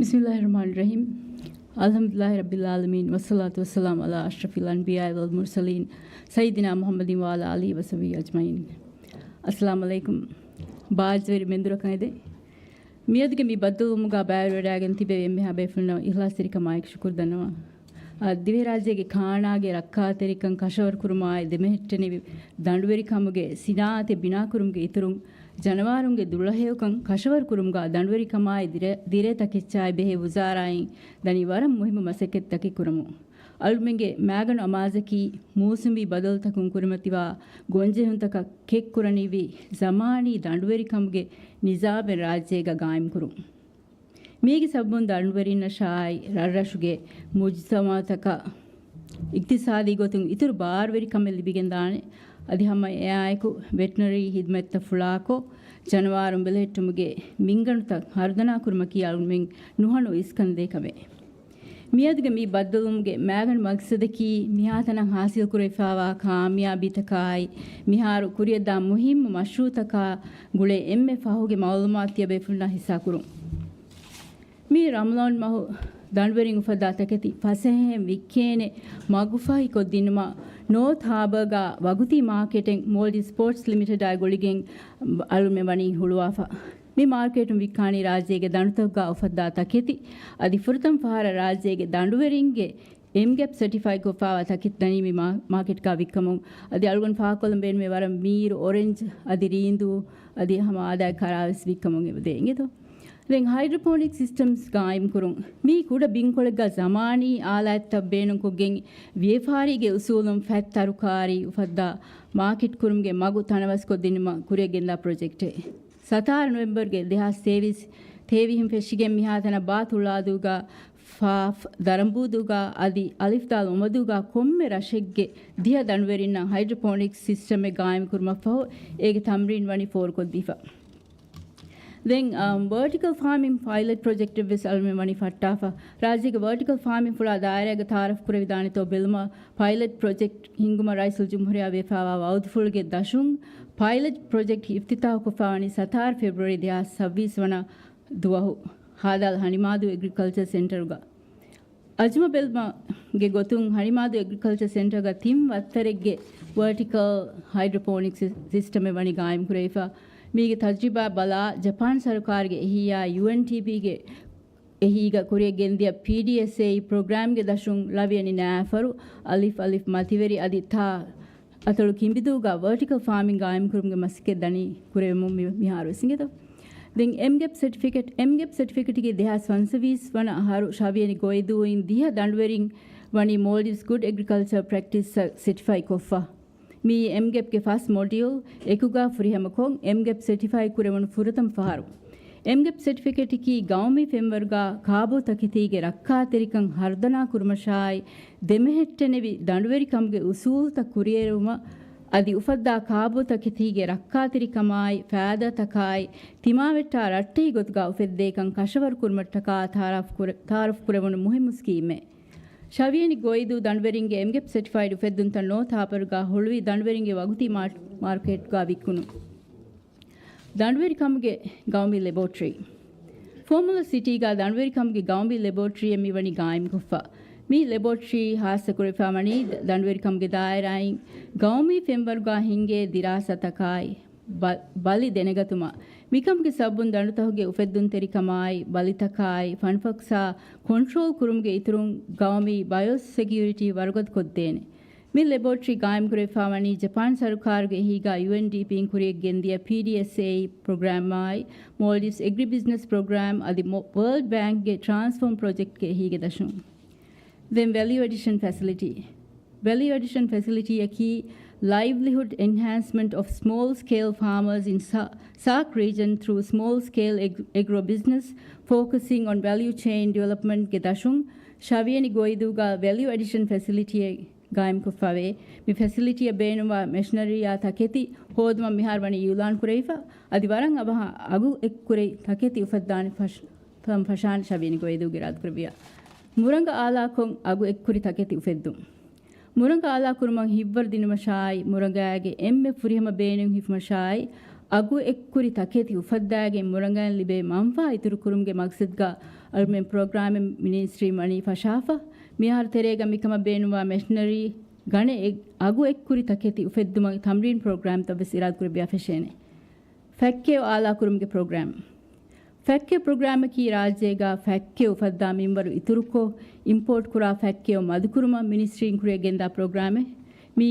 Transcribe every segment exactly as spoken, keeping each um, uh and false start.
بسم الله الرحمن الرحيم. الحمد لله رب العالمين، والصلاة والسلام على أشرف الأنبياء والمرسلين، سيدنا محمد وعلى آله وصحبه أجمعين. އައްސަލާމު ޢަލައިކުމް. ބާއްޖަވެރި މެންދުރަކަށް އެދެން. މިއަދުގެ މި ބައްދަލުވުމުގަ ބައިވެރިވެވަޑައިގެން ތިބެވި އެންމެހާ ބޭފުޅުންނަށް އިޚްލާޞްތެރިކަމާއެކު ޝުކުރު ދަންނަވަން. އަ، ދިވެހިރާއްޖޭގެ ކާނާގެ ރައްކާތެރިކަން ކަށަވަރުކުރުމާއި، ދެމެހެއްޓެނިވި ދަނޑުވެރިކަމުގެ ސިނާއަތެއް ބިނާކުރުމުގެ އިތުރުން، ޖަނަވާރުންގެ ދުޅަހެޔޮކަން ކަށަވަރުކުރުމުގަ ދަނޑުވެރިކަމާއި ދިރެ-، ދިރޭތަކެއްޗާއި ބެހޭ ވުޒާރާއިން ދަނީ ވަރަށް މުހިއްމު މަސައްކަތްތަކެއް ކުރަމުން. އަޅުމެންގެ މާގަނޑު އަމާޒަކީ، މޫސުމީ ބަދަލުތަކުން ކުރިމަތިވާ ގޮންޖެހުންތަކަށް ކެއްކުރަނިވި ޒަމާނީ ދަނޑުވެރިކަމުގެ ނިޒާމެއް ރާއްޖޭގަ ގާއިމްކުރުން. މީގެ ސަބަބުން ދަނޑުވެރިންނަށާއި ރަށްރަށުގެ މުޖުތަމަޢުތަކަށް އިޤްތިޞާދީ ގޮތުން އިތުރު ބާރުވެރިކަމެއް ލިބިގެންދާނެ. އަދި ހަމަ އެއާއެކު ވެޓްނަރީ ހިދުމަތްތައް ފުޅާކޮށް، ޖަނަވާރުން ބެލެހެއްޓުމުގެ މިންގަނޑުތައް ހަރުދަނާކުރުމަކީ އަޅުމެން ނުހަނު އިސްކަންދޭ ކަމެއް. މިއަދުގެ މި ބައްދަލުވުމުގެ މާގަނޑު މަގްސަދަކީ، މިހާތަނަށް ހާސިލްކުރެވިފާވާ ކާމިޔާބީތަކާއި، މިހާރު ކުރިއަށްދާ މުހިއްމު މަޝްރޫޢުތަކާ ގުޅޭ އެންމެ ފަހުގެ މަޢުލޫމާތު ތިޔަބޭފުޅުންނާ ހިއްސާކުރުން. މި ރަމަޟާން މަހު ދަނޑުވެރިން އުފައްދާ ތަކެތި ފަސޭހައިން ވިއްކޭނެ މަގުފަހިކޮށްދިނުމަށް ނޯތް ހާބަރގަ ވަގުތީ މާކެޓެއް މޯލްޑިވްސް ސްޕޯޓްސް ލިމިޓެޑާ ގުޅިގެން އަޅުމެން ވަނީ ހުޅުވާފަ. މި މާކެޓުން ވިއްކާނީ ރާއްޖޭގެ ދަނޑުތަކުގަ އުފައްދާ ތަކެތި. އަދި ފުރަތަމަ ފަހަރަށް ރާއްޖޭގެ ދަނޑުވެރިންގެ އެމްގެޕް ސެޓިފައި ކޮށްފާވާ ތަކެތި ދަނީ މި މާ-، މާކެޓްގަ ވިއްކަމުން. އަދި އަޅުގަނޑު ފާހަގަކޮށްލަން ބޭނުމޭ ވަރަށް މީރު އޮރެންޖް އަދި ރީނދޫ އަދި ހަމަ އާދައިގެ ކަރާވެސް ވިއްކަމުން އެބަދޭ އިނގޭތޯ. ދެން ހައިޑްރޮޕޯނިކް ސިސްޓަމްސް ގާއިމްކުރުން. މީ ކުޑަ ބިންކޮޅެއްގަ ޒަމާނީ އާލާތްތައް ބޭނުންކޮށްގެން ވިޔަފާރީގެ އުސޫލުން ފަތް ތަރުކާރީ އުފައްދާ މާކެޓް ކުރުމުގެ މަގު ތަނަވަސްކޮށްދިނުމަށް ކުރިއަށްގެންދާ ޕްރޮޖެކްޓެއް. ސަތާރަ ނޮވެމްބަރުގެ ދެހާސް ތޭވީސް ތޭވީހުން ފެށިގެން މިހާތަނަށް ބާ ތުޅާދޫގަ، ފާފް ދަރަނބޫދޫގަ އަދި އަލިފް ދާލް އޮމަދޫގަ ކޮންމެ ރަށެއްގެ ދިހަ ދަނޑުވެރިންނަށް ހައިޑްރޮޕޯނިކް ސިސްޓަމެއް ގާއިމްކުރުމަށްފަހު އޭގެ ތަމްރީން ވަނީ ފޯރުކޮށްދީފަ. ދެން، އަ، ވަރޓިކަލް ފާމިން ޕައިލަޓް ޕްރޮޖެކްޓެއް ވެސް އަޅުމެން ވަނީ ފައްޓާފަ. ރާއްޖޭގެ ވަރޓިކަލް ފާމިން ފުޅާ ދާއިރާގެ ތައާރަފް ކުރެވިދާނެތޯ ބެލުމަށް ޕައިލަޓް ޕްރޮޖެކްޓް ހިންގުމަށް ރައީސުލްޖުމްހޫރިއްޔާ ވެފާވާ ވައުދުފުޅުގެ ދަށުން ޕައިލަޓް ޕްރޮޖެކްޓް އިފްތިތާޙުކޮށްފާވަނީ ސަތާރަ ފެބްރުއަރީ ދެހާސް ސައްބީސް ވަނަ ދުވަހު ހދ. ހަނިމާދޫ އެގްރިކަލްޗަރ ސެންޓަރުގަ. އަޒުމަ ބެލުމުގެ ގޮތުން ހަނިމާދޫ އެގްރިކަލްޗަރ ސެންޓަރގަ ތިން ވައްތަރެއްގެ ވަރޓިކަލް ހައިޑްރޮޕޯނިކް ސި-، ސިސްޓަމެއް ވަނީ ގާއިމްކުރެވިފަ. މީގެ ތަޖުރިބާ ބަލާ، ޖަޕާން ސަރުކާރުގެ އެހީއާ ޔޫއެންޑީޕީގެ އެހީގަ ކުރިއަށް ގެންދިޔަ ޕީޑީއެސްއޭއީ ޕްރޮގްރާމްގެ ދަށުން ޅަވިޔަނި ނައިފަރު އަލިފް އަލިފް މަތިވެރި އަދި ތާ އަތޮޅު ކިނބިދޫގަ ވަރޓިކަލް ފާމިން ގާއިމްކުރުމުގެ މަސައްކަތް ދަނީ ކުރެވެމުން މި-، މިހާރު ވެސް އިނގޭތޯ. ދެން އެމްގެޕް ސެޓިފިކެޓް، އެމްގެޕް ސެޓިފިކެޓްގެ ދެހާސް ފަންސަވީސް ވަނަ އަހަރު ޝަވިޔަނި ގޮއިދޫއިން ދިހަ ދަނޑުވެރިން ވަނީ މޯލްޑިވްސް ގުޑް އެގްރިކަލްޗަރ ޕްރެކްޓިސްއަށް ސެޓިފައި ކޮށްފަ. މިއީ އެމްގެޕްގެ ފަސް މޮޑިއުލް އެކުގަ ފުރިހަމަކޮށް، އެމްގެޕް ސެޓިފައި ކުރެވުނު ފުރަތަމަ ފަހަރު. އެމްގެޕް ސެޓިފިކެޓަކީ ގައުމީ ފެންވަރުގަ ކާބޯ ތަކެތީގެ ރައްކާތެރިކަން ހަރުދަނާ ކުރުމަށާއި، ދެމެހެއްޓެނިވި ދަނޑުވެރިކަމުގެ އުސޫލުތައް ކުރިއެރުވުމަށް އަދި އުފައްދާ ކާބޯ ތަކެތީގެ ރައްކާތެރިކަމާއި، ފައިދާތަކާއި، ތިމާވެއްޓާ ރައްޓެހި ގޮތުގަ އުފެއްދޭކަން ކަށަވަރުކުރުމަށްޓަކާ ތައާރަފް ކުރެ-، ތައާރަފް ކުރެވުނު މުހިއްމު ސްކީމެއް. ޝަވިޔަނި ގޮއިދޫ ދަނޑުވެރިންގެ އެމްގެޕް ސެޓިފައިޑް އުފެއްދުންތައް ނޯތް ހާބަރުގަ ހުޅުވި ދަނޑުވެރިންގެ ވަގުތީ މާ-، މާކެޓްގަ ވިއްކުނު. ދަނޑުވެރިކަމުގެ ގައުމީ ލެބޯޓްރީ. ފޯމުލަ ސިޓީގަ ދަނޑުވެރިކަމުގެ ގައުމީ ލެބޯޓްރީއެއް މިވަނީ ގާއިމްކޮށްފަ. މި ލެބޯޓްރީ ހާއްސަކުރެވިފާވަނީ ދަ-، ދަނޑުވެރިކަމުގެ ދާއިރާއިން ގައުމީ ފެންވަރުގަ ހިންގޭ ދިރާސާތަކާއި، ބަ-، ބަލި ދެނެގަތުމަށް. މިކަމުގެ ސަބަބުން ދަނޑުތަކުގެ އުފެއްދުންތެރިކަމާއި، ބަލިތަކާއި، ފަންފަކްސާ ކޮންޓްރޯލް ކުރުމުގެ އިތުރުން ގައުމީ ބަޔޯ ސެކިއުރިޓީ ވަރުގަދަ ކޮށްދޭނެ. މި ލެބޯޓްރީ ގާއިމްކުރެވިފާވަނީ ޖަޕާން ސަރުކާރުގެ އެހީގަ ޔޫއެންޑީޕީން ކުރިއަށް ގެންދިޔަ ޕީޑީއެސްއޭއީ ޕްރޮގްރާމާއި، މޯލްޑިވްސް އެގްރިބިޒްނަސް ޕްރޮގްރާމް އަދި މޯ-، ވަރލްޑް ބޭންކްގެ ޓްރާންސްފޯމް ޕްރޮޖެކްޓްގެ އެހީގެ ދަށުން. ދެން ވެލިއު އެޑިޝަން ފެސިލިޓީ. ވެލިއު އެޑިޝަން ފެސިލިޓީއަކީ Livelihood Enhancement of Small Scale Farmers in Sa-, ސާކް Region through Small Scale Ag-, Agro Business, Focusing on Value Chain Development ގެ ދަށުން ޝަވިޔަނި ގޮއިދޫގަ ވެލިއު އެޑިޝަން ފެސިލިޓީއެއް ގާއިމްކޮށްފަވޭ. މި ފެސިލިޓީއަށް ބޭނުންވާ މެޝިނަރީއާ ތަކެތި ހޯދުމަށް މިހާރު ވަނީ އިއުލާން ކުރެވިފަ. އަދި ވަރަށް އަވަހަށް އަގު އެއްކުރި ތަކެތި އުފައްދާނެ ފަށް-، ފަށާން ޝަވިޔަނި ގޮއިދޫގެ އިރާދަކުރެއްވިޔާ. މުރަނގަ އާލާކޮށް އަގު އެއްކުރި ތަކެތި އުފެއްދުން. މުރަނގަ އާލާކުރުމަށް ހިތްވަރު ދިނުމަށާއި، މުރަނގައިގެ އެންމެ ފުރިހަމަ ބޭނުން ހިފުމަށާއި، އަގު އެއްކުރި ތަކެތި އުފައްދާގެން މުރަނގައިން ލިބޭ މަންފާ އިތުރުކުރުމުގެ މަގްސަދުގަ އަޅުމެން ޕްރޮގްރާމެއް މިނިސްޓްރީން ވަނީ ފަށާފަ. މިއަހަރު ތެރޭގަ މިކަމަށް ބޭނުންވާ މެޝިނަރީ ގަނެ އެ-، އަގު އެއްކުރި ތަކެތި އުފެއްދުމަށް ތަމްރީން ޕްރޮގްރާމްތައް ވެސް އިރާދަކުރެއްވިޔާ ފެށޭނެ. ފެކްކެއު އާލާކުރުމުގެ ޕްރޮގްރާމް. ފެކްކެއު ޕްރޮގްރާމަކީ ރާއްޖޭގަ ފެކްކެއު އުފައްދާ މިންވަރު އިތުރުކޮށް، އިމްޕޯޓް ކުރާ ފެކްކެއު މަދުކުރުމަށް މިނިސްޓްރީން ކުރިއަށް ގެންދާ ޕްރޮގްރާމެއް. މި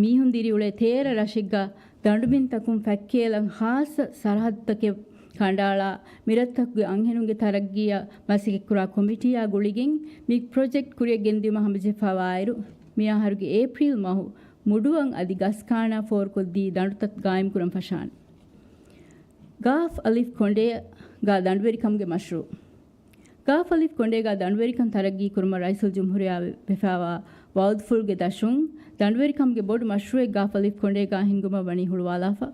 މީހުން ދިރިއުޅޭ ތޭރަ ރަށެއްގަ ދަނޑުމިންތަކުން ފެކްކޭލަން ހާއްސަ ސަރަހައްދުތަކެއް ކަނޑައަޅާ، މިރަށްތަކުގެ އަންހެނުންގެ ތަރައްގީއަށް މަސައްކަތްކުރާ ކޮމިޓީއާ ގުޅިގެން މި ޕްރޮޖެކްޓް ކުރިއަށް ގެންދިއުމަށް ހަމަޖެހިފާވާއިރު، މިއަހަރުގެ އޭޕްރީލް މަހު މުޑުއަން އަދި ގަސްކާނާ ފޯރުކޮށްދީ ދަނޑުތައް ގާއިމްކުރަން ފަށާނެ. ގާފް އަލިފް ކޮނޑޭގާ ދަނޑުވެރިކަމުގެ މަޝްރޫއު. ގާފް އަލިފް ކޮނޑޭގާ ދަނޑުވެރިކަން ތަރައްގީ ކުރުމަށް ރައީސުލްޖުމްހޫރިއްޔާ ވެފާވާ ވައުދުފުޅުގެ ދަށުން ދަނޑުވެރިކަމުގެ ބޮޑު މަޝްރޫއެއް ގާފް އަލިފް ކޮނޑޭގާ ހިންގުމަށް ވަނީ ހުޅުވާލާފަ.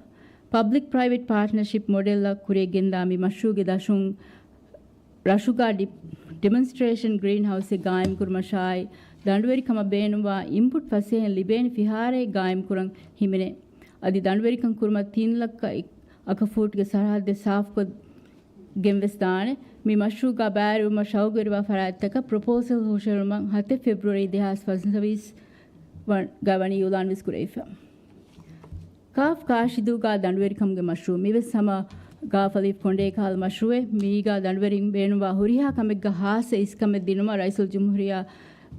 ޕަބްލިކް ޕްރައިވެޓް ޕާޓްނަރޝިޕް މޮޑެލްއަށް ކުރިއަށް ގެންދާ މި މަޝްރޫއުގެ ދަށުން ރަށުގާ ޑި-، ޑިމޮންސްޓްރޭޝަން ގްރީން ހައުސްއެއް ގާއިމްކުރުމަށާއި، ދަނޑުވެރިކަމަށް ބޭނުންވާ އިންޕުޓް ފަސޭހައިން ލިބޭނެ ފިހާރައެއް ގާއިމްކުރަން ހިމެނޭ. އަދި ދަނޑުވެރިކަން ކުރުމަށް ތިން ލައްކަ އަކަފޫޓްގެ ސަރަހައްދެއް ސާފުކޮށް ގެންވެސް ދާނެ. މި މަޝްރޫއުގާ ބައިވެރިވުމަށް ޝައުގުވެރިވާ ފަރާތްތަކަށް ޕްރޮޕޯސަލް ހުށައެޅުމަށް ހަތެއް ފެބްރުއަރީ ދެހާސް ފަންސަވީސް ވަ-، ގަ ވަނީ އިއުލާންވެސް ކުރެވިފަ. ކާފް ކާށިދޫގާ ދަނޑުވެރިކަމުގެ މަޝްރޫއު. މިވެސް ހަމަ ގާފް އަލިފް ކޮނޑޭ ކަހަލަ މަޝްރޫއެއް. މީގާ ދަނޑުވެރިން ބޭނުންވާ ހުރިހާ ކަމެއްގަ ހާއްސަ އިސްކަމެއް ދިނުމަށް ރައީސުލްޖުމްހޫރިއްޔާ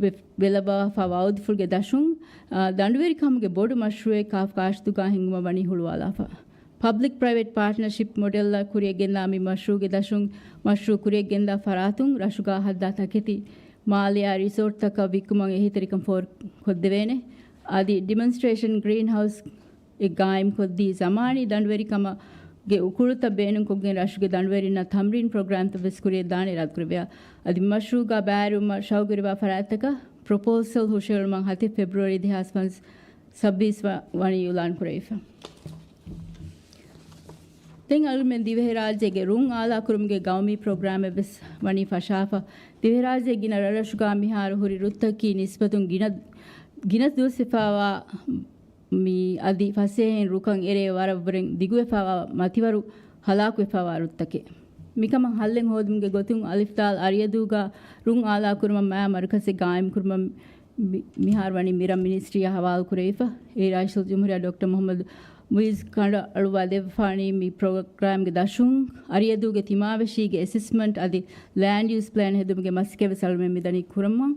ވެ-، ވެލައްވާފަ ވައުދުފުޅުގެ ދަށުން، އާ، ދަނޑުވެރިކަމުގެ ބޮޑު މަޝްރޫއެއް ކާފް ކާށިދޫގާ ހިންގުމަށް ވަނީ ހުޅުވާލާފަ. ޕަބްލިކް ޕްރައިވެޓް ޕާޓްނަރޝިޕް މޮޑެލްއަށް ކުރިއަށް ގެންދާ މި މަޝްރޫއުގެ ދަށުން މަޝްރޫއު ކުރިއަށް ގެންދާ ފަރާތުން ރަށުގާ ހައްދާ ތަކެތި މާލެއާ ރިސޯޓްތަކަށް ވިއްކުމަށް އެހީތެރިކަން ފޯރުކޮށްދެވޭނެ. އަދި ޑިމޮންސްޓްރޭޝަން ގްރީން ހައުސް އެއް ގާއިމްކޮށްދީ ޒަމާނީ ދަނޑުވެރިކަމުގެ އުކުޅުތައް ބޭނުންކޮށްގެން ރަށުގެ ދަނޑުވެރިންނަށް ތަމްރީން ޕްރޮގްރާމްތައް ވެސް ކުރިއަށްދާނެ އިރާދަކުރެއްވިޔާ. އަދި މަޝްރޫއުގާ ބައިވެރިވުމަށް ޝައުގުވެރިވާ ފަރާތްތަކަށް ޕްރޮޕޯސަލް ހުށައެޅުމަށް ހަތެއް ފެބްރުއަރީ ދެހާސް ފަންސަވީސް ވަ-، ވަނީ އިއުލާން ކުރެވިފަ. ދެން އަޅުމެން ދިވެހިރާއްޖޭގެ ރުން އާލާކުރުމުގެ ގައުމީ ޕްރޮގްރާމެއް ވެސް ވަނީ ފަށާފަ. ދިވެހިރާއްޖޭގެ ގިނަ ރަށްރަށުގާ މިހާރު ހުރި ރުއްތަކީ ނިސްބަތުން ގިނަ، ގިނަ ދުވަސްވެފާވާ މި އަދި ފަސޭހައިން ރުކަން އެރޭ ވަރަށްވުރެން ދިގުވެފާވާ މަތިވަރު ހަލާކުވެފާވާ ރުއްތަކެއް. މިކަމަށް ހައްލެއް ހޯދުމުގެ ގޮތުން އަލިފްދާލް އަރިއަދޫގާ ރުން އާލާކުރުމަށް މާ މަރުކަޒެއް ގާއިމްކުރުމަށް މި-، މިހާރު ވަނީ މިރަށް މިނިސްޓްރީއާ ހަވާލުކުރެވިފަ. އެ ރައީސުލްޖުމްހޫރިއްޔާ ޑޮކްޓަރ މުހައްމަދު މުއިއްޒު ކަނޑައަޅުއްވާ ދެއްވާފަ ވަނީ މި ޕްރޮގްރާމްގެ ދަށުން އަރިއަދޫގެ ތިމާވެށީގެ އެސެސްމަންޓް އަދި ލޭންޑް ޔޫސް ޕްލޭން ހެދުމުގެ މަސައްކަތް ވެސް އަޅުމެން މިދަނީ ކުރަމުން.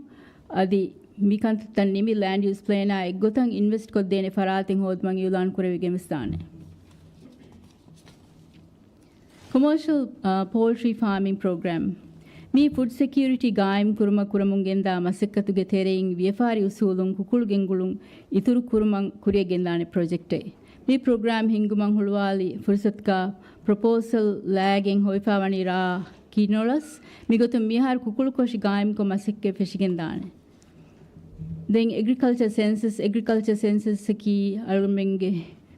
އަދި މި ކަންތައްތައް ނިމި ލޭންޑް ޔޫސް ޕްލޭނާ އެއްގޮތަށް އިންވެސްޓް ކޮށްދޭނެ ފަރާތެއް ހޯދުމަށް އިއުލާން ކުރެވިގެން ވެސްދާނެ. ކޮމާޝަލް، އާ، ޕޯލްޓްރީ ފާމިން ޕްރޮގްރާމް. މީ ފުޑް ސެކިއުރިޓީ ގާއިމް ކުރުމަށް ކުރަމުން ގެންދާ މަސައްކަތުގެ ތެރެއިން ވިޔަފާރި އުސޫލުން ކުކުޅު ގެންގުޅުން އިތުރު ކުރުމަށް ކުރިއަށް ގެންދާނެ ޕްރޮޖެކްޓެއް. މި ޕްރޮގްރާމް ހިންގުމަށް ހުޅުވާލި ފުރުސަތުގަ ޕްރޮޕޯސަލް ލާގެން ހޮވިފާ ވަނީ ރ. ކިނޮޅަސް. މިގޮތުން މިއަހަރު ކުކުޅު ކޮށި ގާއިމްކޮށް މަސައްކަތް ފެށިގެންދާނެ. ދެން އެގްރިކަލްޗަރ ސެންސަސް، އެގްރިކަލްޗަރ ސެންސަސްއަކީ އަޅުމެންގެ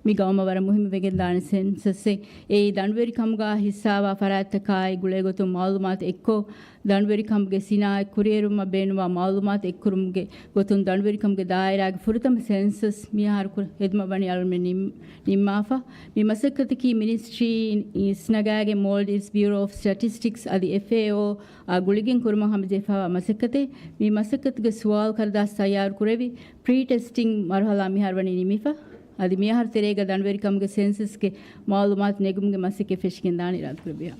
މި ގައުމަށް ވަރަށް މުހިއްމުވެގެންދާނެ ސެންސަސްއެއް. އެއީ ދަނޑުވެރިކަމުގަ ހިއްސާވާ ފަރާތްތަކާއި ގުޅޭގޮތުން މައުލޫމާތު އެއްކޮށް، ދަނޑުވެރިކަމުގެ ސިނާއަތް ކުރިއެރުމަށް ބޭނުންވާ މައުލޫމާތު އެއްކުރުމުގެ ގޮތުން ދަނޑުވެރިކަމުގެ ދާއިރާގެ ފުރަތަމަ ސެންސަސް މިއަހަރު ކުރ-، ހެދުމަށް ވަނީ އަޅުމެން ނިން-، ނިންމާފަ. މި މަސައްކަތަކީ މިނިސްޓްރީ އިސްނަގާގެން މޯލްޑިވްސް ބިއުރޯ އޮފް ސްޓެޓިސްޓިކްސް އަދި އެފްއޭއޯ އާ ގުޅިގެން ކުރުމަށް ހަމަޖެހިފައިވާ މަސައްކަތެއް. މި މަސައްކަތުގެ ސުވާލު ކަރަދާސް ތައްޔާރު ކުރެވި، ޕްރީ ޓެސްޓިން މަރުހަލާ މިހާރު ވަނީ ނިމިފަ. އަދި މިއަހަރު ތެރޭގަ ދަނޑުވެރިކަމުގެ ސެންސަސްގެ މައުލޫމާތު ނެގުމުގެ މަސައްކަތް ފެށިގެންދާނެ އިރާދަކުރެއްވިޔާ.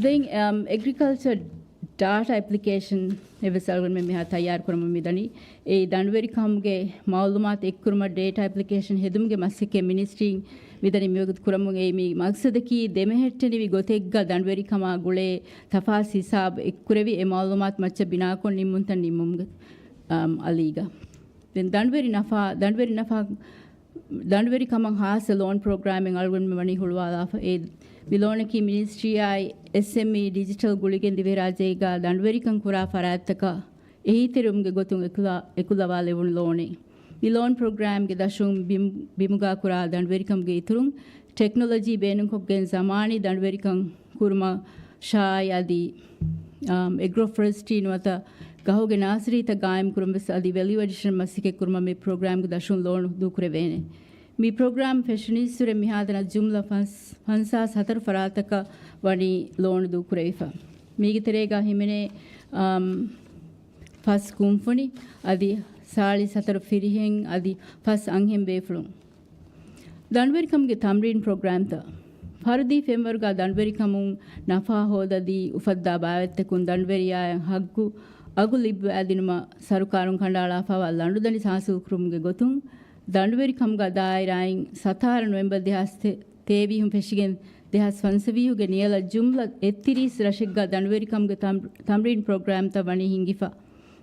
ދެން، އަމް، އެގްރިކަލްޗަރ ޑާޓާ އެޕްލިކޭޝަން އެއްވެސް އަޅުގަނޑުމެން މިހާ ތައްޔާރު ކުރަމުން މިދަނީ. އެއީ ދަނޑުވެރިކަމުގެ މައުލޫމާތު އެއްކުރުމަށް ޑޭޓާ އެޕްލިކޭޝަން ހެދުމުގެ މަސައްކަތް މިނިސްޓްރީން މިދަނީ މިވަގުތު ކުރަމުން. އެއީ މި މަގްސަދަކީ ދެމެހެއްޓެނިވި ގޮތެއްގަ ދަނޑުވެރިކަމާ ގުޅޭ ތަފާސް ހިސާބު އެއްކުރެވި އެ މައުލޫމާތު މައްޗަށް ބިނާކޮށް ނިންމުންތައް ނިންމުމުގެ، އަމް، އަލީގަ. ދެން ދަނޑުވެރި ނަފާ، ދަނޑުވެރި ނަފާ، ދަނޑުވެރިކަމަށް ހާއްސަ ލޯން ޕްރޮގްރާމެއް އަޅުގަނޑުމެން ވަނީ ހުޅުވާލާފަ. އެ މި ލޯނަކީ މިނިސްޓްރީއާއި އެސްއެމްއީ ޑިޖިޓަލް ގުޅިގެން ދިވެހިރާއްޖޭގަ ދަނޑުވެރިކަން ކުރާ ފަރާތްތަކަށް އެހީތެރިވުމުގެ ގޮތުން އެކުލަ-، އެކުލަވާލެވުނު ލޯނެއް. މި ލޯން ޕްރޮގްރާމްގެ ދަށުން ބިމް-، ބިމުގާ ކުރާ ދަނޑުވެރިކަމުގެ އިތުރުން، ޓެކްނޮލޮޖީ ބޭނުންކޮށްގެން ޒަމާނީ ދަނޑުވެރިކަން ކުރުމަށާއި އަދި، އާ، އެގްރޯ ފޮރެސްޓްރީ ނުވަތަ ގަހުގެ ނާސަރީތައް ގާއިމް ކުރުން ވެސް އަދި ވެލިއު އެޑިޝަން މަސައްކަތް ކުރުމަށް މި ޕްރޮގްރާމްގެ ދަށުން ލޯނު ދޫކުރެވޭނެ. މި ޕްރޮގްރާމް ފެށުނީއްސުރެ މިހާތަނަށް ޖުމްލަ ފަންސާސް ހަތަރު ފަރާތަކަށް ވަނީ ލޯނު ދޫކުރެވިފަ. މީގެ ތެރޭގަ ހިމެނޭ، އާ، ފަސް ކުންފުނި އަދި ސާޅީސް ހަތަރު ފިރިހެން އަދި ފަސް އަންހެން ބޭފުޅުން. ދަނޑުވެރިކަމުގެ ތަމްރީން ޕްރޮގްރާމްތައް. ފަރުދީ ފެންވަރުގަ ދަނޑުވެރިކަމުން ނަފާ ހޯދަދީ އުފައްދާ ބާވަތްތަކުން ދަނޑުވެރިޔާއަށް ހައްގު އަގު ލިބިވައިދިނުމަށް ސަރުކާރުން ކަނޑައަޅާފައިވާ ލަނޑުދަނޑި ހާސިލްކުރުމުގެ ގޮތުން، ދަނޑުވެރިކަމުގަ ދާއިރާއިން ސަތާރަ ނޮވެމްބަރު ދެހާސް ތޭވީހުން ފެށިގެން ދެހާސް ފަންސަވީހުގެ ނިޔަލަށް ޖުމްލަ އެއްތިރީސް ރަށެއްގަ ދަނޑުވެރިކަމުގެ ތަމް-، ތަމްރީން ޕްރޮގްރާމްތައް ވަނީ ހިންގިފަ.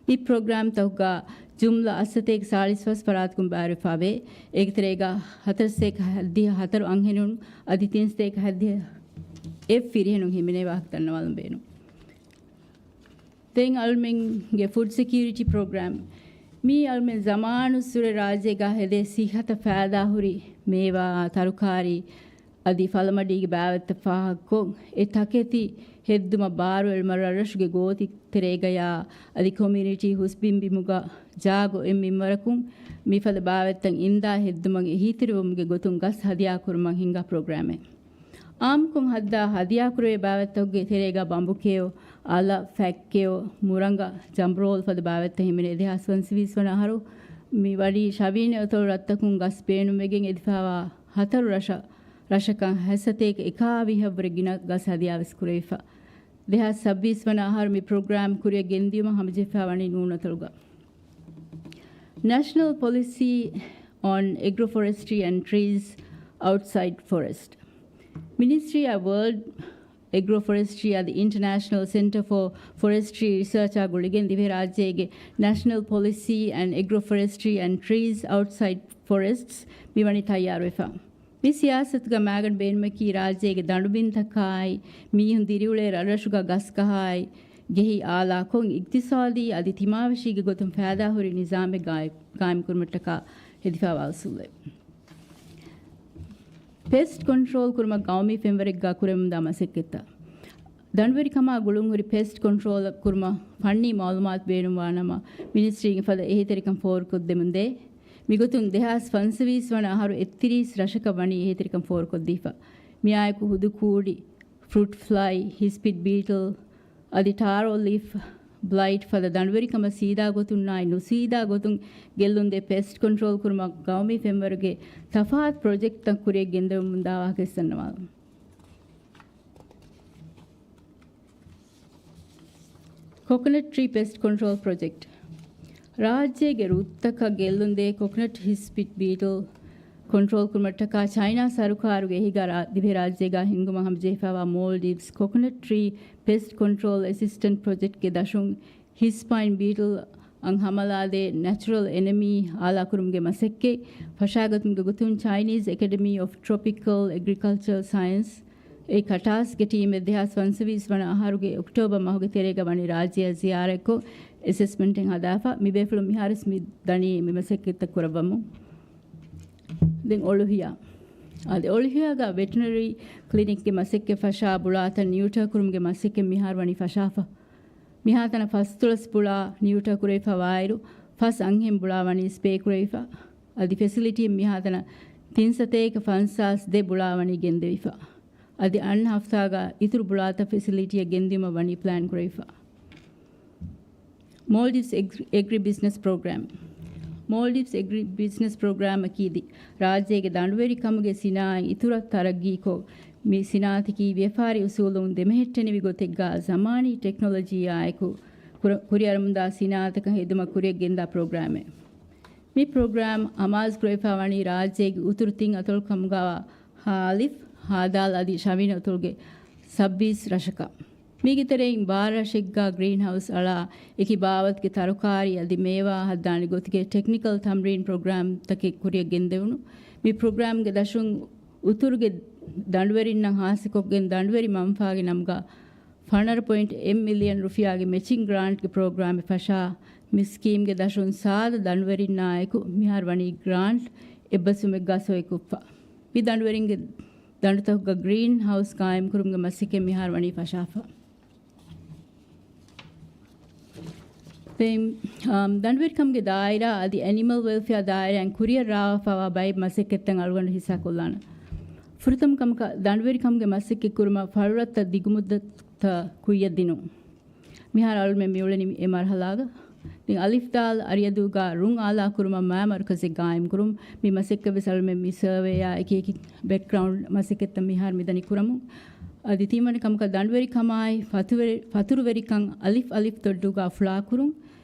މި ޕްރޮގްރާމްތަކުގަ ޖުމްލަ އަށްސަތޭކަ ސާޅީސް ފަސް ފަރާތަކުން ބައިވެރިވެފަވޭ. އޭގެ ތެރޭގަ ހަތަރުސަތޭކަ ހަތްދިހަ ހަތަރު އަންހެނުން އަދި ތިންސަތޭކަ ހަތްދިހަ އެއް ފިރިހެނުން ހިމެނޭ ވާހަކަ ދަންނަވާލަން ބޭނުން. ދެން އަޅުމެންގެ ފުޑް ސެކިއުރިޓީ ޕްރޮގްރާމް. މީ އަޅުމެން ޒަމާނުއްސުރެ ރާއްޖޭގަ ހެދޭ ސިއްހަތަށް ފައިދާހުރި މޭވާ، ތަރުކާރީ އަދި ފަލަމަޑީގެ ބާވަތްތައް ފާހަގަކޮށް، އެ ތަކެތި ހެއްދުމަށް ބާރުއެޅުމަށް ރަށްރަށުގެ ގޯތި ތެރޭގަޔާ އަދި ކޮމިއުނިޓީ ހުސްބިން ބިމުގަ ޖާގަ އޮތް މިންވަރަކުން މިފަދަ ބާވަތްތައް އިންދާ ހެއްދުމަށް އެހީތެރިވުމުގެ ގޮތުން ގަސް ހަދިޔާކުރުމަށް ހިންގާ ޕްރޮގްރާމެއް. އާއްމުކޮށް ހައްދާ ހަދިޔާކުރެވޭ ބާވަތްތަކުގެ ތެރޭގަ ބަނބުކެޔޮ، އަލަށް ފަތްކެޔޮ، މުރަނގަށް ޖަމްރޯލް ފަދަ ބާވަތްތައް ހިމެނޭ. ދެހާސް ފަންސަވީސް ވަނަ އަހަރު މި ވަނީ ޝަވީން އަތޮޅު ރަށްތަކުން ގަސް ބޭނުންވެގެން އެދިފައިވާ ހަތަރު ރަށަށް، ރަށަކަށް ހަތްސަތޭކަ އެކާވީހަށްވުރެ ގިނަ ގަސް ހަދިޔާވެސް ކުރެވިފަ. ދެހާސް ސައްބީސް ވަނަ އަހަރު މި ޕްރޮގްރާމް ކުރިއަށް ގެންދިޔުމަށް ހަމަޖެހިފަ ވަނީ ނޫން އަތޮޅުގަ. National Policy on Agroforestry and Trees Outside Forest. މިނިސްޓްރީއާ ވަރލްޑް އެގްރޯފޮރެސްޓްރީ އަދި އިންޓަރނޭޝަނަލް ސެންޓަރ ފޯ ފޮރެސްޓްރީ ރިސާޗާ ގުޅިގެން ދިވެހިރާއްޖޭގެ National Policy on Agroforestry and Trees Outside Forests މިވަނީ ތައްޔާރުވެފަ. މި ސިޔާސަތުގަ މައިގަނޑު ބޭނުމަކީ ރާއްޖޭގެ ދަނޑުބިންތަކާއި، މީހުން ދިރިއުޅޭ ރަށްރަށުގަ ގަސް ކަހާއި، ޖެހި އާލާކޮށް، އިގްތިސާދީ އަދި ތިމާވެށީގެ ގޮތުން ފައިދާހުރި ނިޒާމެއް ގާއި-، ގާއިމްކުރުމަށްޓަކާ ހެދިފައިވާ އުސޫލެއް. ޕެސްޓް ކޮންޓްރޯލް ކުރުމަށް ގައުމީ ފެންވަރެއްގަ ކުރެވެމުންދާ މަސައްކަތްތައް. ދަނޑުވެރިކަމާ ގުޅުންހުރި ޕެސްޓް ކޮންޓްރޯލް ކުރުމަށް ފަންނީ މައުލޫމާތު ބޭނުންވާނަމަ، މިނިސްޓްރީގެ ފަދަ އެހީތެރިކަން ފޯރުކޮށްދެމުންދޭ. މިގޮތުން ދެހާސް ފަންސަވީސް ވަނަ އަހަރު އެއްތިރީސް ރަށަކަށް ވަނީ އެހީތެރިކަން ފޯރުކޮށްދީފަ. މިއާއެކު ހުދު ކޫޑި، ފްރުޓް ފްލައި، ހިސްޕިޑް ބީޓްލް، އަދި ޓާރޯ ލީފް ބްލައިޓް ފަދަ ދަނޑުވެރިކަމަށް ސީދާ ގޮތުންނާއި ނުސީދާ ގޮތުން ގެއްލުންދޭ ޕެސްޓް ކޮންޓްރޯލް ކުރުމަށް ގައުމީ ފެންވަރުގެ ތަފާތު ޕްރޮޖެކްޓްތައް ކުރިއަށް ގެންދެވެމުންދާ ވާހަކަ ވެސް ދަންނަވާލަން. ކޮކޮނަޓް ޓްރީ ޕެސްޓް ކޮންޓްރޯލް ޕްރޮޖެކްޓް. ރާއްޖޭގެ ރުއްތަކަށް ގެއްލުންދޭ ކޮކޮނަޓް ހިސްޕިޑް ބީޓްލް ކޮންޓްރޯލް ކުރުމަށްޓަކާ ޗައިނާ ސަރުކާރުގެ އެހީގަ ރާ-، ދިވެހިރާއްޖޭގަ ހިންގުމަށް ހަމަޖެހިފައިވާ މޯލްޑިވްސް ކޮކޮނަޓް ޓްރީ ޕެސްޓް ކޮންޓްރޯލް އެސިސްޓެންޓް ޕްރޮޖެކްޓްގެ ދަށުން ހިސްޕައިން ބީޓްލް އަށް ހަމަލާދޭ ނެޗުރަލް އެނަމީ އާލާކުރުމުގެ މަސައްކަތް ފަށާގަތުމުގެ ގޮތުން ޗައިނީޒް އެކަޑަމީ އޮފް ޓްރޮޕިކަލް އެގްރިކަލްޗަރ ސައިންސް އެ ކަޓާސްގެ ޓީމެއް ދެހާސް ފަންސަވީސް ވަނަ އަހަރުގެ އޮކްޓޯބަރ މަހުގެ ތެރޭގަ ވަނީ ރާއްޖެއަށް ޒިޔާރަތްކޮށް އެސެސްމަންޓެއް ހަދާފަ. މި ބޭފުޅުން މިހާރުވެސް މި ދަނީ މި މަސައްކަތްތައް ކުރައްވަމުން. ދެން އޮޅުހިޔާ. އަދި އޮޅުހިޔާގަ ވެޓަނަރީ ކްލިނިކްގެ މަސައްކަތް ފަށާ ބުޅާތައް ނިއުޓަރ ކުރުމުގެ މަސައްކަތް މިހާރު ވަނީ ފަށާފަ. މިހާތަނަށް ފަސްދޮޅަސް ބުޅާ ނިއުޓަރ ކުރެވިފަ ވާއިރު، ފަސް އަންހެން ބުޅާ ވަނީ ސްޕޭ ކުރެވިފަ. އަދި ފެސިލިޓީއެއް މިހާތަނަށް ތިން ސަތޭކަ ފަންސާސް ދެ ބުޅާ ވަނީ ގެންދެވިފަ. އަދި އަންނަ ހަފްތާގަ އިތުރު ބުޅާތައް ފެސިލިޓީއަށް ގެންދިއުމަށް ވަނީ ޕްލޭން ކުރެވިފަ. މޯލްޑިވްސް އެގްރި-، އެގްރި ބިޒްނަސް ޕްރޮގްރާމް. މޯލްޑިވްސް އެގްރި ބިޒްނަސް ޕްރޮގްރާމަކީ ދި-، ރާއްޖޭގެ ދަނޑުވެރިކަމުގެ ސިނާއަތް އިތުރަށް ތަރައްގީކޮށް، މި ސިނާއަތަކީ ވިޔަފާރި އުސޫލުން ދެމެހެއްޓެނިވި ގޮތެއްގަ ޒަމާނީ ޓެކްނޮލޮޖީއާއެކު ކުރ-، ކުރިއަރަމުންދާ ސިނާއަތަކަށް ހެދުމަށް ކުރިއަށް ގެންދާ ޕްރޮގްރާމެއް. މި ޕްރޮގްރާމް އަމާޒު ކުރެވިފަ ވަނީ ރާއްޖޭގެ އުތުރު ތިން އަތޮޅު ކަމުގަވާ ހާލިފް، ހާދާލް އަދި ޝަވީން އަތޮޅުގެ ސައްބީސް ރަށަކަށް. މީގެ ތެރެއިން ބާރަ ރަށެއްގަ ގްރީންހައުސް އަޅާ އެކި ބާވަތުގެ ތަރުކާރީ އަދި މޭވާ ހައްދާނެ ގޮތުގެ ޓެކްނިކަލް ތަމްރީން ޕްރޮގްރާމްތަކެއް ކުރިއަށް ގެންދެވުނު. މި ޕްރޮގްރާމްގެ ދަށުން އުތުރުގެ ދަނޑުވެރިންނަށް ހާއްސަކޮށްގެން ދަނޑުވެރި މަންފާގެ ނަމުގަ ފަނަރަ ޕޮއިންޓް އެއް މިލިއަން ރުފިޔާގެ މެޗިން ގްރާންޓްގެ ޕްރޮގްރާމެއް ފަށާ، މި ސްކީމްގެ ދަށުން ސާދަ ދަނޑުވެރިންނާއެކު މިހާރު ވަނީ ގްރާންޓް އެއްބަސްވުމެއްގަ ސޮއިކޮށްފަ. މި ދަނޑުވެރިންގެ ދަނޑުތަކުގަ ގްރީން ހައުސް ގާއިމްކުރުމުގެ މަސައްކަތް މިހާރު ވަނީ ފަށާފަ. ދެން، އާ، ދަނޑުވެރިކަމުގެ ދާއިރާ އަދި އެނިމަލް ވެލްފެއާ ދާއިރާއިން ކުރިއަށް ރާވާފައިވާ ބައެއް މަސައްކަތްތައް އަޅުގަނޑު ހިއްސާކޮށްލާނަން. ފުރަތަމަ ކަމަކަށް ދަނޑުވެރިކަމުގެ މަސައްކަތް ކުރުމަށް ފަޅުރަށްތައް ދިގުމުއްދަތަށް ކުއްޔަށް ދިނުން. މިހާރު އަޅުމެން މިއުޅެނީ އެ މަރުހަލާގަ. ދެން އަލިފް ދާލް އަރިއަދޫގަ ރުން އާލާކުރުމަށް މާ މަރުކަޒެއް ގާއިމްކުރުން. މި މަސައްކަތްވެސް އަޅުމެން މި ސަރވޭއާ އެކި އެކި ބެކްގްރައުންޑް މަސައްކަތްތައް މިހާރު މިދަނީ ކުރަމުން. އަދި ތިންވަނަ ކަމަކަށް ދަނޑުވެރިކަމާއި ފަތުވެ-، ފަތުރުވެރިކަން އަލިފް އަލިފް ދޮއްޑުގަ ފުޅާކުރުން.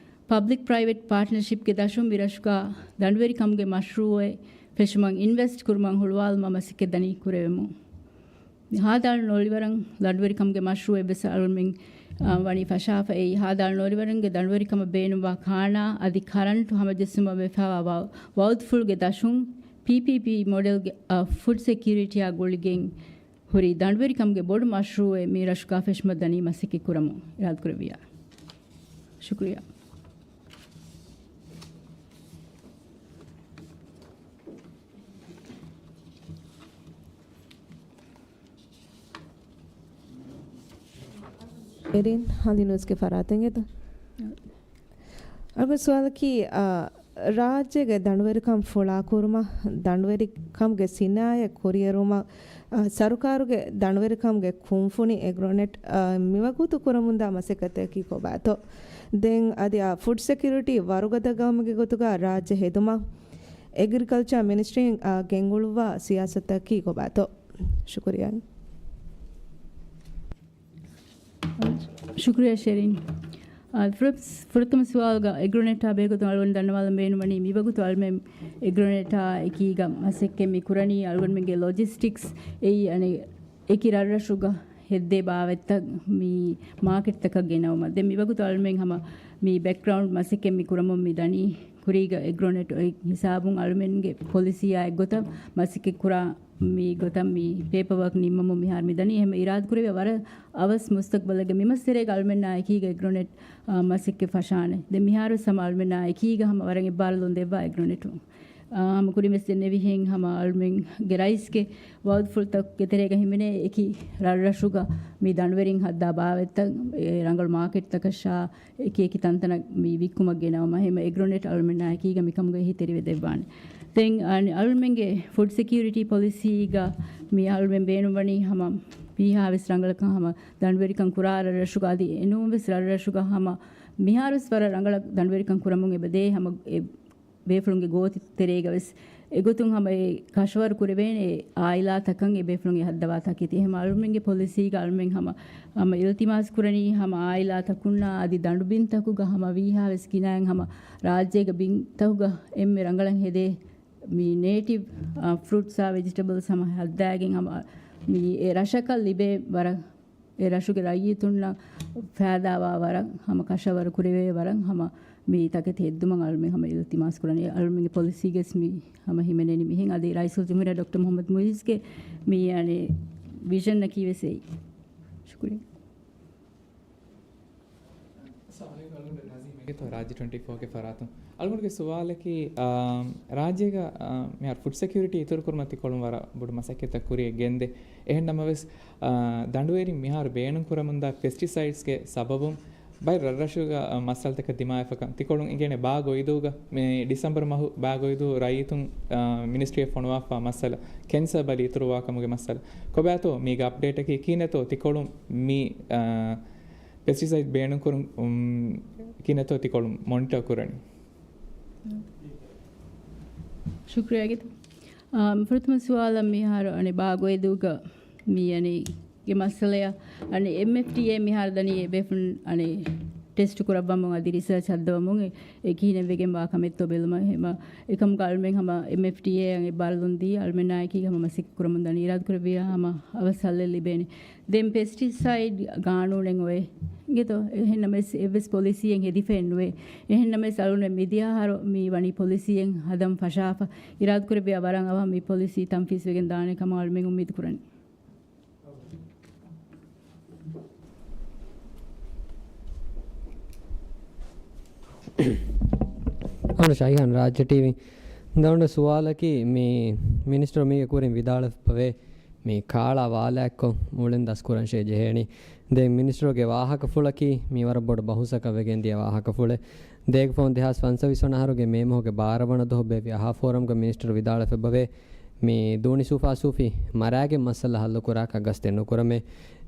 ޕަބްލިކް ޕްރައިވެޓް ޕާޓްނަރޝިޕްގެ ދަށުން މި ރަށުގަ ދަނޑުވެރިކަމުގެ މަޝްރޫއެއް ފެށުމަށް އިންވެސްޓް ކުރުމަށް ހުޅުވާލުމަށް މަސައްކަތް ދަނީ ކުރެވެމުން. ހާދާނު ނޮލިވަރަން ދަނޑުވެރިކަމުގެ މަޝްރޫއެއް ވެސް އަޅުމެން، އާ، ވަނީ ފަށާފަ. އެއީ ހާދާނު ނޮލިވަރަންގެ ދަނޑުވެރިކަމަށް ބޭނުންވާ ކާނާ އަދި ކަރަންޓު ހަމަޖެއްސުމަށް ވެފައިވާ ވަ-، ވައުދުފުޅުގެ ދަށުން ޕީޕީޕީ މޮޑެލްގެ، އާ، ފުޑް ސެކިއުރިޓީއާ ގުޅިގެން ހުރި ދަނޑުވެރިކަމުގެ ބޮޑު މަޝްރޫއެއް މި ރަށުގަ ފެށުމަށް ދަނީ މަސައްކަތް ކުރަމުން އިރާދަކުރެއްވިއްޔާ. ޝުކުރިއްޔާ. އެރިން ހަނދި ނޫސްގެ ފަރާތުން އެދު. އަގު ސުވާލަކީ، އާ، ރާއްޖޭގެ ދަނޑުވެރިކަން ފުޅާކުރުމަށް، ދަނޑުވެރިކަމުގެ ސިނާއަތް ކުރިއެރުމަށް، އާ، ސަރުކާރުގެ ދަނޑުވެރިކަމުގެ ކުންފުނި އެގްރޮނެޓް، އާ، މިވަގުތު ކުރަމުންދާ މަސައްކަތަކީ ކޮބާތޯ؟ ދެން އަދި އާ ފުޑް ސެކިއުރިޓީ ވަރުގަދަކަމުގެ ގޮތުގަ ރާއްޖެ ހެދުމަށް އެގްރިކަލްޗަރ މިނިސްޓްރީން، އާ، ގެންގުޅުއްވާ ސިޔާސަތަކީ ކޮބާތޯ؟ ޝުކުރިއްޔާ. ޝުކުރިއްޔާ ޝެރިން. އާ، ފުރަ-، ފުރަތަމަ ސުވާލުގަ އެގްރޮނެޓާ ބެހޭގޮތުން އަޅުގަނޑު ދަންނަވާލަން ބޭނުންވަނީ މިވަގުތު އަޅުމެން އެގްރޮނެޓާ އެކީގަ މަސައްކަތް މި ކުރަނީ އަޅުގަނޑުމެންގެ ލޮޖިސްޓިކްސް އެއީ އަނެއް އެކި ރަށްރަށުގަ ހެއްދޭ ބާވަތްތައް މި މާކެޓްތަކަށް ގެނައުމަށް. ދެން މިވަގުތު އަޅުމެން ހަމަ މި ބެކްގްރައުންޑް މަސައްކަތް މި ކުރަމުން މި ދަނީ ކުރީގަ އެގްރޮނެޓް އޮތް ހިސާބުން އަޅުމެންގެ ޕޮލިސީއާ އެއްގޮތަށް މަސައްކަތް ކުރާ މި ގޮތަށް މި ޕޭޕަވާކް ނިންމަމުން މިހާރު މިދަނީ. އެހެން އިރާދަކުރެއްވިޔާ ވަރަށް އަވަސް މުސްތަޤްބަލެއްގެ މިމަސްތެރޭގަ އަޅުމެންނާ އެކީގަ އެގްރޮނެޓް، އާ، މަސައްކަތް ފަށާނެ. ދެން މިހާރުވެސް ހަމަ އަޅުމެންނާ އެކީގަ ހަމަ ވަރަށް އެއްބާރުލުން ދެއްވާ އެގްރޮނެޓު. އާ، ހަމަ ކުރިންވެސް ދެންނެވިހެން ހަމަ އަޅުމެންގެ ރައީސްގެ ވައުދުފުޅުތަކުގެ ތެރޭގަ ހިމެނޭ އެކި ރަށްރަށުގަ މި ދަނޑުވެރިން ހައްދާ ބާވަތްތައް އެ ރަނގަޅު މާކެޓްތަކަށާ އެކި އެކި ތަންތަނަށް މި ވިއްކުމަށް ގެނައުމަށް ހަމަ އެގްރޮނެޓް އަޅުމެންނާ އެކީގަ މިކަމުގައި އެހީތެރިވެ ދެއްވާނެ. ދެން އަ-، އަޅުމެންގެ ފުޑް ސެކިއުރިޓީ ޕޮލިސީގަ މި އަޅުމެން ބޭނުންވަނީ ހަމަ ވީހާވެސް ރަނގަޅަކަށް ހަމަ ދަނޑުވެރިކަން ކުރާ ރަށްރަށުގަ އަދި އެނޫންވެސް ރަށްރަށުގަ ހަމަ މިހާރުވެސް ވަރަށް ރަނގަޅަށް ދަނޑުވެރިކަން ކުރަމުން އެބަދޭ ހަމަ އެ ބޭފުޅުންގެ ގޯތި ތެރޭގަވެސް އެގޮތުން ހަމަ އެ ކަށަވަރު ކުރެވޭނެ އެ އާއިލާތަކަށް އެ ބޭފުޅުން އެ ހައްދަވާ ތަކެތި. އެހެން އަޅުމެންގެ ޕޮލިސީގަ އަޅުމެން ހަމަ، ހަމަ އިލްތިމާސް ކުރަނީ ހަމަ އާއިލާތަކުންނާ އަދި ދަނޑުބިންތަކުގަ ހަމަ ވީހާވެސް ގިނައިން ހަމަ ރާއްޖޭގެ ބިންތަކުގަ އެންމެ ރަނގަޅަށް ހެދޭ މި ނޭޓިވް، އާ، ފްރޫޓްސް އާ ވެޖިޓަބަލްސް ހަމަ ހައްދާގެން ހަމަ މި އެ ރަށަކަށް ލިބޭ ވަރަށް އެ ރަށުގެ ރައްޔިތުންނަށް ފައިދާވާ ވަރަށް ހަމަ ކަށަވަރު ކުރެވޭ ވަރަށް ހަމަ މި ތަކެތި ހެއްދުމަށް އަޅުމެން ހަމަ އިލްތިމާސް ކުރަނީ. އަޅުމެންގެ ޕޮލިސީގަސް މި ހަމަ ހިމެނެނީ މިހެން. އަދި ރައީސުލްޖުމްހޫރިއްޔާ ޑޮކްޓަރ މުޙައްމަދު މުޢިއްޒުގެ މި އަނެއް ވިޝަންއަކީ ވެސް އެއީ. ޝުކުރިއްޔާ. އައްސަލާމު ޢަލައިކުމް. އަޅުގަނޑު ނަޒީމް އެނގޭތޯ ރާއްޖެ ޓްވެންޓީ ފޯގެ ފަރާތުން. އަޅުގަނޑުގެ ސުވާލަކީ، އާ، ރާއްޖޭގަ، އާ، މިހާރު ފުޑް ސެކިއުރިޓީ އިތުރުކުރުމަށް ތިކޮޅުން ވަރަށް ބޮޑު މަސައްކަތްތައް ކުރިއަށް ގެންދޭ. އެހެން ނަމަވެސް، އާ، ދަނޑުވެރިން މިހާރު ބޭނުން ކުރަމުންދާ ޕެސްޓިސައިޑްސްގެ ސަބަބުން ބައެއް ރަށްރަށުގަ، އާ، މައްސަލަތަކަށް ދިމާވެފަކަން ތިކޮޅުން އިނގޭނެ ބާ ގޮއިދޫގަ މި ޑިސަމްބަރު މަހު ބާ ގޮއިދޫ ރައްޔިތުން، އާ، މިނިސްޓްރީއަށް ފޮނުވާފާ މައްސަލަ، ކެންސަރ ބަލި އިތުރުވާކަމުގެ މައްސަލަ. ކޮބާތޯ މީގެ އަޕްޑޭޓަކީ؟ ކިހިނެތޯ ތިކޮޅުން މި، އާ، ޕެސްޓިސައިޑް ބޭނުންކުރުން، އުން، ކިހިނެތޯ ތިކޮޅުން މޮނިޓަރ ކުރަނީ؟ ޝުކުރިއްޔާ ގިތު. އާ، ފުރަތަމަ ސުވާލަށް މިހާރު އަނެއް ބާ ގޮއިދޫގަ މި އަނެއް ގެ މައްސަލަޔަށް އަނެއް އެމްއެފްޑީއޭ މިހާރު ދަނީ އެ ބޭފުޅުން އަނެއް ޓެސްޓް ކުރައްވަމުން އަދި ރިސާޗް ހައްދަވަމުން އެ، އެ ކިހިނެއް ވެގެން ވާ ކަމެއްތޯ ބެލުމަށް. ހަމަ އެކަމުގަ އަޅުމެން ހަމަ އެމްއެފްޑީއޭއަށް އެއްބާރުލުން ދީ އަޅުމެންނާ އެކީގަ ހަމަ މަސައްކަތް ކުރަމުން ދަނީ. އިރާދަކުރެއްވިޔާ ހަމަ އަވަސް ހައްލެއް ލިބޭނެ. ދެން ޕެސްޓިސައިޑް ގާނޫނެއް އޮވޭ އިނގޭތޯ؟ އެހެން ނަމަވެސް އެއްވެސް ޕޮލިސީއެއް ހެދިފައެއް ނުވޭ. އެހެން ނަމަވެސް އަޅުގަނޑު މިދިޔަ އަހަރު މި ވަނީ ޕޮލިސީއެއް ހަދަން ފަށާފަ. އިރާދަކުރެއްވިޔާ ވަރަށް އަވަހަށް މި ޕޮލިސީ ތަންފީޒް ވެގެން ދާނެ ކަމަށް އަޅުމެން އުއްމީދު ކުރަނީ. އަހަން ޝައިހާން ރާއްޖެ ޓީވީ. ދަނޑު ސުވާލަކީ މި މިނިސްޓަރު މީގެ ކުރިން ވިދާޅުވެފަވޭ މި ކާޅާ ވާލާއެއްކޮށް އުޅެން ދަސްކުރަންށޭ ޖެހޭނީ. ދެން މިނިސްޓަރުގެ ވާހަކަފުޅަކީ މި ވަރަށް ބޮޑު ބަހުސަކަށް ވެގެން ދިޔަ ވާހަކަފުޅެއް. ދޭގެ ފަހުން ދެހާސް ފަންސަވީސް ވަނަ އަހަރުގެ މޭ މަހުގެ ބާރަ ވަނަ ދުވަހު ބޭއްވި އަހާ ފޯރަމްގަ މިނިސްޓަރު ވިދާޅުވެފައި އެބަވޭ، މި ދޫނި ސޫފާސޫފީ މަރާގެން މައްސަލަ ހައްލުކުރާކަށް ގަސްތެއް ނުކުރަމޭ.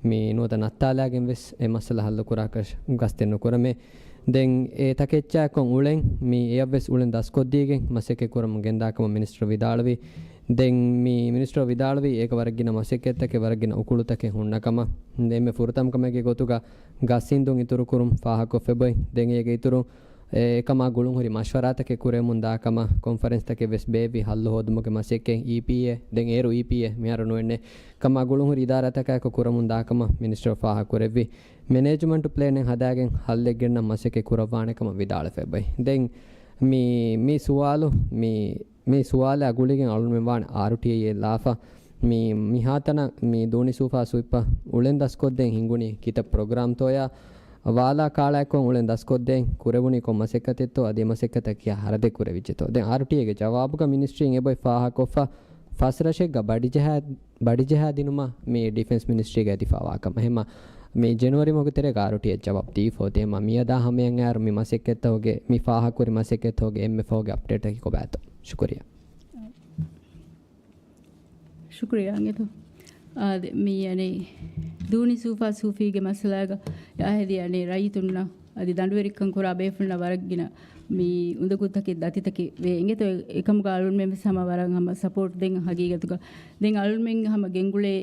މި ނުވަތަ ނައްތާލާގެން ވެސް އެ މައްސަލަ ހައްލުކުރާކަށް ގަސްތެއް ނުކުރަމޭ. ދެން އެ ތަކެއްޗާކޮށް އުޅެން މި އެޔަށްވެސް އުޅެން ދަސްކޮށްދީގެން މަސައްކަތް ކުރަމުން ގެންދާ ކަމަށް މިނިސްޓަރު ވިދާޅުވި. ދެން މި މިނިސްޓަރު ވިދާޅުވީ އޭގަ ވަރަށް ގިނަ މަސައްކަތްތަކެއް، ވަރަށް ގިނަ އުކުޅުތަކެއް ހުންނަ ކަމަށް. ދެން އެންމެ ފުރަތަމަ ކަމެއްގެ ގޮތުގަ ގަސް އިންދުން އިތުރުކުރުން ފާހަގަކޮށްފައި އެބައޮތް. ދެން އޭގެ އިތުރުން އެ ކަމާ ގުޅުންހުރި މަޝްވަރާތަކެއް ކުރެވެމުން ދާ ކަމަށް ކޮންފަރެންސްތަކެއް ވެސް ބޭއްވި ހައްލު ހޯދުމުގެ މަސައްކަތް އީޕީއޭ، ދެން އޭރު އީޕީއޭ މިހާރު ނުވެންނެ، ކަމާ ގުޅުންހުރި އިދާރާތަކާއެކު ކުރަމުން ދާ ކަމަށް މިނިސްޓަރު ފާހަގަ ކުރެއްވި. މެނޭޖްމަންޓު ޕްލޭނެއް ހަދާގެން ހައްލެއް ގެންނަން މަސައްކަތް ކުރައްވާނެ ކަމަށް ވިދާޅުވެފައި އެބައޮތް. ދެން މި، މި ސުވާލު، މި، މި ސުވާލާ ގުޅިގެން އަޅުގަނޑުމެން ވާނެ އާރުޓީއައި ލާފަ. މި، މިހާތަނަށް މި ދޫނި ސޫފާސޫފިއްޕަށް އުޅެން ދަސްކޮށްދޭން ހިނގުނީ ކިތައް ޕްރޮގްރާމްތޯޔާ؟ ވާލާ ކާޅާއެއްކޮށް އުޅެން ދަސްކޮށްދޭން ކުރެވުނީ ކޮން މަސައްކަތެއްތޯ؟ އަދި އެ މަސައްކަތަށް ކިހާ ހަރަދެއް ކުރެވިއްޖެތޯ؟ ދެން އާރުޓީއޭގެ ޖަވާބުގަ މިނިސްޓްރީން އެބައޮތް ފާހަގަކޮށްފަ ފަސް ރަށެއްގަ ބަޑިޖަހާ، ބަޑިޖަހާދިނުމަށް މި ޑިފެންސް މިނިސްޓްރީގަ އެދިފައިވާ ކަމަށް. ހަމަ މި ޖެނުއަރީ މަހުގެ ތެރޭގަ އާރުޓީއޭ ޖަވާބު ދީފަ އޮތީ. ހަމަ މިއަދާ ހަމަޔަށް އައިރު މި މަސައްކަތްތަކުގެ، މި ފާހަގަކުރި މަސައްކަތްތަކުގެ އެންމެ ފަހުގެ އަޕްޑޭޓްތަކެއް ކޮބާތޯ؟ ޝުކުރިއްޔާ. ޝުކުރިއްޔާ އިނގޭތޯ. އާދެ، މި އަނެއް ދޫނި ސޫފާސޫފީގެ މައްސަލާގަ އާހެދި އަނެއް ރައްޔިތުންނަށް އަދި ދަނޑުވެރިކަން ކުރާ ބޭފުޅުންނަށް ވަރަށް ގިނަ މި އުނދަގޫތަކެއް ދަތިތަކެއް ވޭ އިނގޭތޯ. އެކަމުގަ އަޅުގަނޑުމެން ވެސް ހަމަ ވަރަށް ހަމަ ސަޕޯޓް ދޭން ހަގީގަތުގަ. ދެން އަޅުގަނޑުމެން ހަމަ ގެންގުޅޭ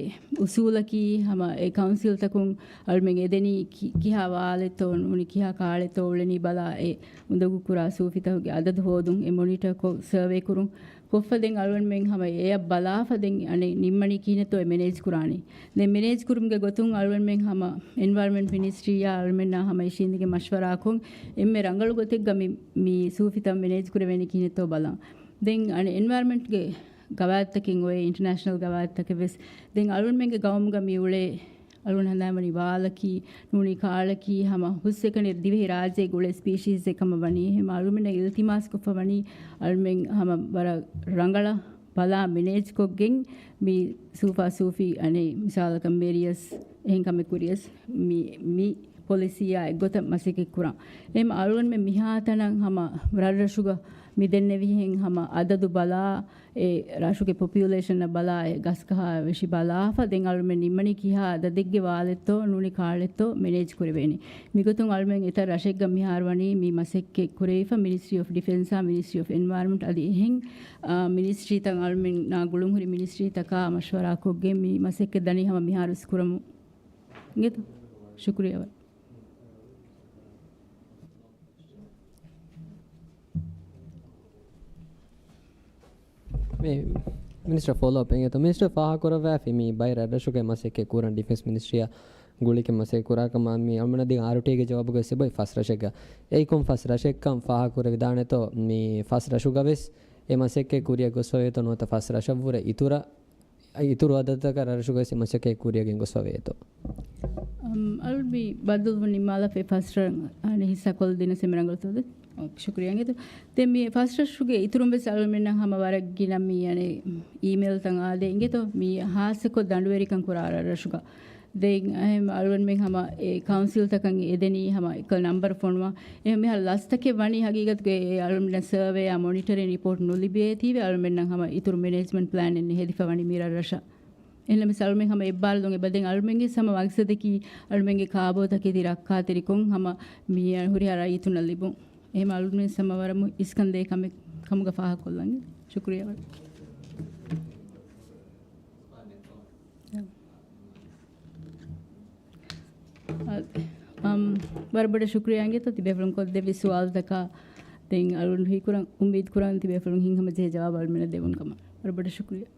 އުސޫލަކީ ހަމަ އެ ކައުންސިލްތަކުން އަޅުގަނޑުމެން އެދެނީ ކި-، ކިހާ ވާލެއްތޯ ނޫނީ ކިހާ ކާޅެއްތޯ އުޅެނީ ބަލާ އެ އުނދަގޫކުރާ ސޫފިތަކުގެ އަދަދު ހޯދުން އެ މޮނިޓަރކޮށް ސަރވޭ ކުރުން. ކޮށްފަ ދެން އަޅުގަނޑުމެން ހަމަ އެއަށް ބަލާފަ ދެން އަނެއް ނިންމަނީ ކިހިނެއްތޯ އެ މެނޭޖް ކުރާނީ. ދެން މެނޭޖް ކުރުމުގެ ގޮތުން އަޅުގަނޑުމެން ހަމަ އެންވަޔަރަންމަންޓް މިނިސްޓްރީއާ އަޅުގަނޑުމެންނާ ހަމަ އިށީނދެގެން މަޝްވަރާކޮށް، އެންމެ ރަނގަޅު ގޮތެއްގަ މި، މި ސޫފިތައް މެނޭޖް ކުރެވޭނީ ކިހިނެއްތޯ ބަލަން. ދެން އަނެއް އެންވަޔަރަންމަންޓްގެ ގަވާއިދުތަކެއް އޮވޭ، އިންޓަރނޭޝަނަލް ގަވާއިދުތަކެއް ވެސް. ދެން އަޅުގަނޑުމެންގެ ގައުމުގަ މި އުޅޭ އަޅުގަނޑު ހަނދާންވަނީ ވާލަކީ، ނޫނީ ކާޅަކީ، ހަމަ ހުސްއެކަނި ދިވެހި ރާއްޖޭގަ އުޅޭ ސްޕީޝީސްއެއް ކަމަށް ވަނީ. އެހެން އަޅުގަނޑަށް އިލްތިމާސްކޮށްފަ ވަނީ، އަޅުމެން ހަމަ ވަރަށް ރަނގަޅަށް ބަލާ މެނޭޖްކޮށްގެން، މި ސޫފާ ސޫފީ އަނެއް މިސާލަކަށް މޭރިޔަސް އެހެން ކަމެއް ކުރިޔަސް، މި، މި ޕޮލިސީއާ އެއްގޮތަށް މަސައްކަތް ކުރަން. އެހެން އަޅުގަނޑުމެން މިހާތަނަށް ހަމަ ރަށްރަށުގަ މި ދެންނެވިހެން ހަމަ އަދަދު ބަލާ، އެ ރަށުގެ ޕޮޕިއުލޭޝަންއަށް ބަލާ، އެ ގަސްގަހާ ވެށި ބަލާފަ، ދެން އަޅުމެން ނިންމަނީ ކިހާ އަދަދެއްގެ ވާލެއްތޯ ނޫނީ ކާޅެއްތޯ މެނޭޖް ކުރެވޭނެ. މިގޮތުން އަޅުމެން އެތައް ރަށެއްގަ މިހާރު ވަނީ މި މަސައްކަތް ކުރެވިފަ، މިނިސްޓްރީ އޮފް ޑިފެންސާ، މިނިސްޓްރީ އޮފް އެންވަޔަރަންމަންޓް އަދި އެހެން، އާ، މިނިސްޓްރީތައް އަޅުމެންނާ ގުޅުންހުރި މިނިސްޓްރީތަކާ މަޝްވަރާކޮށްގެން މި މަސައްކަތް ދަނީ ހަމަ މިހާރު ވެސް ކުރަމުން. އިނގޭތޯ؟ ޝުކުރިއްޔާ ވަރަށް. މި މިނިސްޓަރ ފޮލޯ އަޕް އިނގޭތޯ؟ މިނިސްޓަރ ފާހަގަކުރައްވާފި މި ބައި ރަށްރަށުގެ މަސައްކަތް ކުރަން ޑިފެންސް މިނިސްޓްރީއާ ގުޅިގެން މަސައްކަތް ކުރާ ކަމަށް މި އަޅުމެންނަށް ދިން އާރުޓީގެ ޖަވާބުގަ ސިބޮއި ފަސް ރަށެއްގަ. އެއީ ކޮން ފަސް ރަށެއްކަން ފާހަގަކުރެވިދާނެތޯ؟ މި ފަސް ރަށުގަ ވެސް އެ މަސައްކަތް ކުރިއަށް ގޮސްފަވޭތޯ ނުވަތަ ފަސް ރަށަށްވުރެ އިތުރަށް އިތުރު އަދަދުތަކަށް ރަށްރަށުގައި މަސައްކަތް ކުރިއަށް ގެންގޮސްފަވޭތޯ؟ އަމް، އަޅުގަނޑު މި ބައްދަލުވުން ނިންމާލަފަ އެ ފަސް ރަށް އަނެއް ހިއްސާކޮށްލަދިނަސް އެންމެ ރަނގަޅުތޯ ދެ؟ ޝުކުރިއްޔާ އިނގޭތޯ. ދެން މި ފަސް ރަށުގެ އިތުރުން ވެސް އަޅުގަނޑުމެންނަށް ހަމަ ވަރަށް ގިނަ މި އަނެއް އީމެއިލްތައް އާދޭ އިނގޭތޯ، މި ހާއްސަކޮށް ދަނޑުވެރިކަން ކުރާ ރަށްރަށުގަ. ދެން އެހެން އަޅުގަނޑުމެން ހަމަ އެ ކައުންސިލްތަކަށް އެދެނީ ހަމަ އެކަލަ ނަމްބަރު ފޮނުވާ. އެހެން މިހާރު ލަސްތަކެއް ވަނީ ހަގީގަތުގައި އެ އަޅުގަނޑުމެންނަށް ސަރވޭއާ މޮނިޓަރިން ރިޕޯޓް ނުލިބޭތީވެ އަޅުގަނޑުމެންނަށް ހަމަ އިތުރު މެނޭޖްމަންޓް ޕްލޭނެއް ހެދިފަ ވަނީ މި ރަށްރަށަށް. އެހެންނަމަވެސް އަޅުމެން ހަމަ އެއްބާރުލުން އެބަދޭން އަޅުމެންގެ ހަމަ މަގްސަދަކީ އަޅުމެންގެ ކާބޯތަކެތި ރައްކާތެރިކޮށް ހަމަ މި ހުރިހާ ރައްޔިތުންނަށް ލިބުން. އެހެން އަޅުމެން ހަމަ ވަރަށް މު-، އިސްކަން ދޭ ކަމެއް ކަމުގަ ފާހަގަކޮށްލަން. ޝުކުރިއްޔާ ވަރަށް. އަ، އަމް، ވަރަށް ބޮޑަށް ޝުކުރިއްޔާ އިނގޭތޯ ތިބޭފުޅުން ކޮށްދެއްވި ސުވާލުތަކާ. ދެން އަޅުގަނޑު ހީކުރަން، އުއްމީދު ކުރަން ތިބޭފުޅުން ހިތްހަމަޖެހޭ ޖަވާބު އަޅުމެންނަށް ދެވުނު ކަމަށް. ވަރަށް ބޮޑަށް ޝުކުރިއްޔާ.